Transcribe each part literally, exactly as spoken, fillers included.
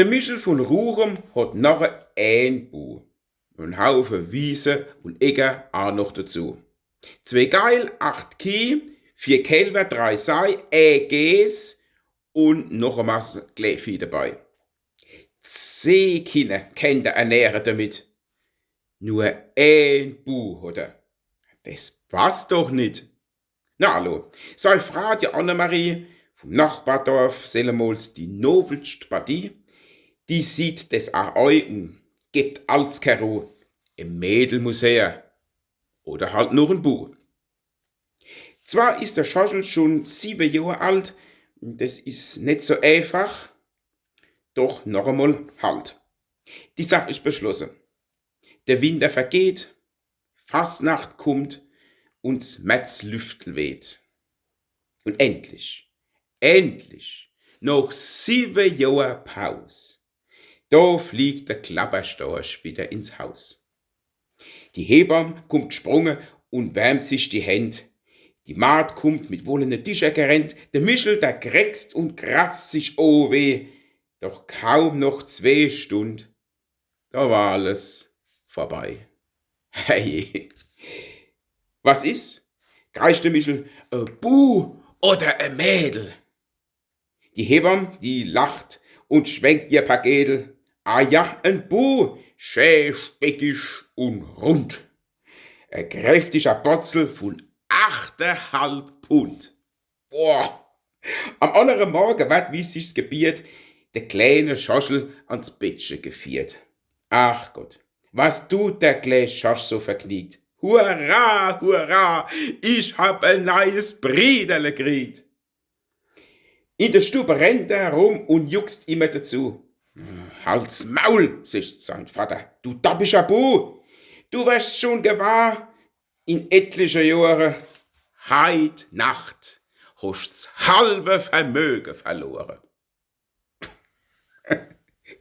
De Michel vun Ruchem hot noch een Bu. En Haufe Wiese un Äcker aa noch dezu. Zwee Geil, acht Kieh, vier Kälwer, drei Sei, ee Gees un noch e Mass Klävieh debei. Zeh Kinner kennt er ernähre demit. Nur een Bu hot er. Des passt doch nit. Na hallo, sei Fraa, die Annemarie vum Nachbardorf, sellemols die nowelscht Partie, die sieht des aa ei un gebt als kä Ruh. E Mädel muss her. Oder halt noch en Bu. Zwar is de Schoschel schun siwwe Johr alt, des is net so eefach, doch noch emol halt. Die Sach is beschlosse. De Winter vergeht, Fasnacht kummt un s Märzlüftel weht. Un endlich, endlich, noch siwwe Johr Paus, do fliegt de Klapperstorch widder ins Haus. Die Hebamm kummt gsprunge un wärmt sich die Händ. Die Maagd kummt mit wollene Tischer gerennt. De Michel, der krächzt un kratzt sich, oh weh. Doch kaum noch zwee Stund, do war alles vorbei. Herrje. Was is? kreischt de Michel. E Bu oder e Mädel? Die Hebamm, die lacht un schwenkt ihr Paketl. Ah ja, en Bu, schä speckisch un rund. E kräftiger Botzel vun achteinhalb Pfund. Boah. Am annere Morge werd, wie sich's gebiert, de kläne Schoschel ans Bettche gefiehrt. Ach Gott, was dut de klä Schosch so vergniegt. Hurra, hurra, ich hab e neies Briederle kriegt. In de Stub rennt er rum un juckst immer dezu. Halt's Maul, secht sein Vatter, du dappischer Bu. Du werscht schun gewahr, in etliche Johre, heit Nacht hoscht's halwe Vermöge verlore.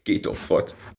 Geht doch fort.